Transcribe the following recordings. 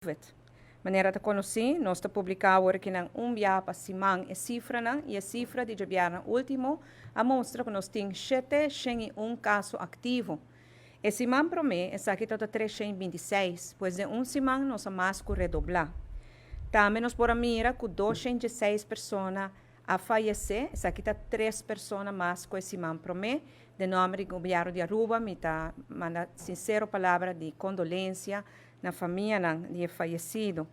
COVID. Manera ta konosí, nos ta publiká awor akinan un biaha pa siman e sifranan i e sifra di djabièrnè último a mustra ku nos tin 701 kaso aktivo. E siman promé esaki tabata 326, pues den un siman nos a mas ku redoblá. Tambe nos por a mira ku 206 persona a fayesé, esaki ta tres persona mas ku e siman promé. Den nòmber di Gobièrnu di Aruba mi ta manda sinsero palabra di kondolensia na famianan di e fayesido.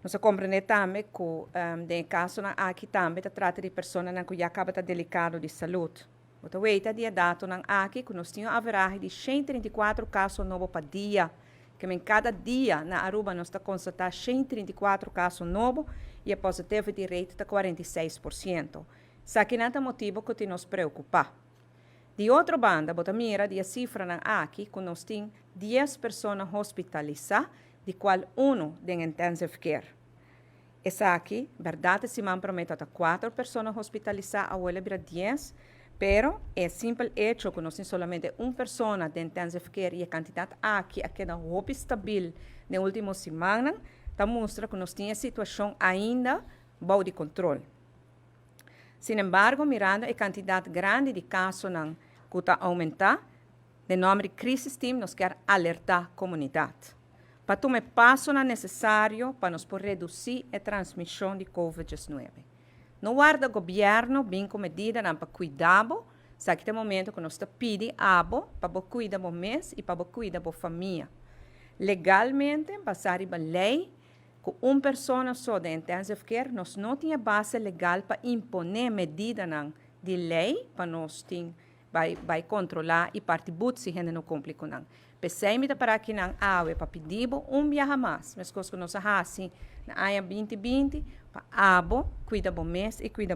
Nos a komprendé tambe ku den e kasonan aki tambe ta trata di personanan ku ya kaba ta delikado di salud. Bo ta weita di e datonan aki ku nos tin un averahe di 134 kaso nobo pa dia. Ke men kada dia na Aruba nos ta konstatá 134 kaso nobo i e positivity rate ta 46%. Esakinan ta motibu ku tin nos preokupá. Di otro banda bo ta mira di e sifranan aki ku nos tin 10 persona hospitalisá, di kual unu den intensive care. Esaki, bèrdat e siman promé tabata kuater persona hospitalisá, awor el a bira 10, pero e simpel echo ku nos tin solamente un persona den intensive care i e kantidat aki a keda hopi stabil den último simannan, ta mustra ku nos tin e situashon ainda bou di kontrol. Sin embargo, mirando e kantidat grandi di kasonan ku ta oumentá, den nòmber di Crisis Team nos kier alertá komunidat pa tuma e pasonan nesesario pa nos por redusí e transmishon di Covid 19. No warda gobièrnu bin ku medidanan pa kuida bo, esaki ta e momento ku nos ta pidi abo pa bo kuida bo mes i pa bo kuida bo famia. Legalmente, basá riba lei, ku un persona so den intensive care, nos no tin e base legal pa imponé medidanan di lei pa nos tin bai kontrolá i parti but si hende no kumpli ku nan. P'esei mi ta para akinan awe pa pidi bo un biaha mas, meskos ku nos a hasi na aña 2020, pa abo kuida bo mes i kuida